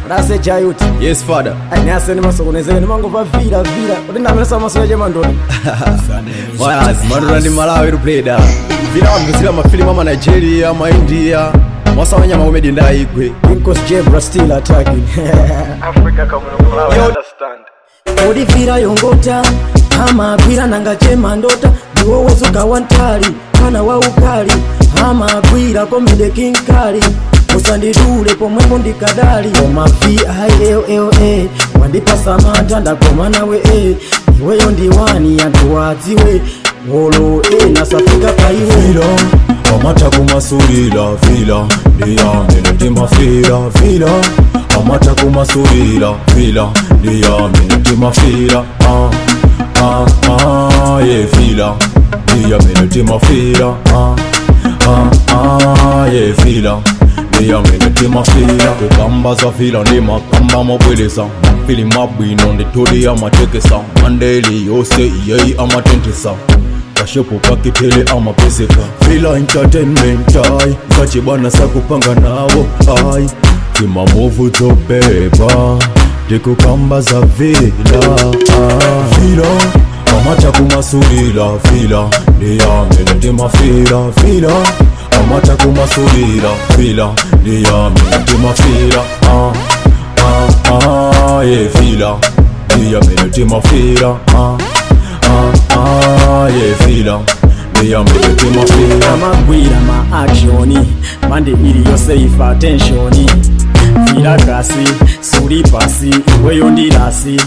Rase chayuti. Yes, father. Anyase ndimasokonezeka ndimangova vira vira kuti ndamesa masoya chemandoni. Wayazi, mandona ndi Malawi rupleda. Vira wamvizira mafilimu ama Nigeria, ama India. Mwasawanya makomedi ndaigwe. Because Jebra still attacking. Africa come Yo. understand. Ulivira yongota amagwira nanga chemandota ndiwo wezuka wantali kana waukali amagwira komede kinkali usandidule pomwepo ndikadali koma villa wandipasa mantha ndagoma nawe e iweyo ndiwani anthu wadziwe wolo e nasafika paiwe Vila, amata kumasulila vila ndiyamene timafira vila amata kumasulila vila ndiyamene timafira ah, ah, ah, ye vila ndiyamene timafira ah, ah, ah, ye vila ndiyamene timafira kukamba za vila ndimakamba mobweleza mafili mabwino ndituli amatekesa mandeli yose iyeyi amatentesa kashepo kakitele amapezeka vila entertainment ai zachibwana sakupanga nawo ai timamuvu dzobeba ndikukamba za vila ah. Vila amata kumasulila vila ndiyamene timafila vila amata kumasulila vila ndiyamene timafila ah, ah, ah, ye vila ndiyamene timafila ah, ah, ah, ye vila ndiyamene timafila. Amagwira ma actioni mande iliyonse ifa attention vilakasi suli pasi iweyo ndilasi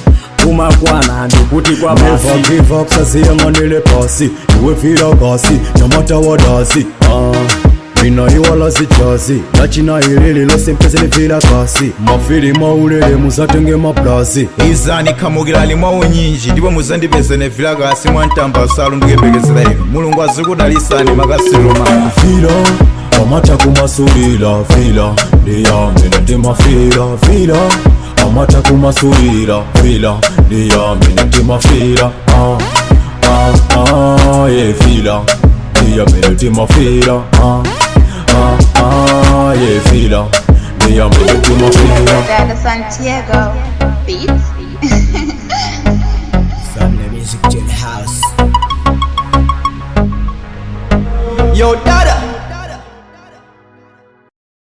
umakwana ndikuti kwa Never basi give up, sasiyang'anile pasi iwe vila kasi nyamata wadasi ah. Mina iwala zijazi lachina ilili losempezele vila kasi mafili maulele muzatenge maplazi. Izani khamukirani mwa unyinji ndipo muzandipezene vilakasi mwamtamba usalu ndikuyembekezera inu. Mulungu azikudalisani makasiromana. Vila amata kumasulila vila ndiyamene timafila vila amata kumasulila vila ndiyamene timafila ah, ah, ah, ye vila ndiyamene timafila ah, ah, ah, ye vila ndiyamene timafila. Dada Santiago Beats. From the Music Jail House. Yo, dada.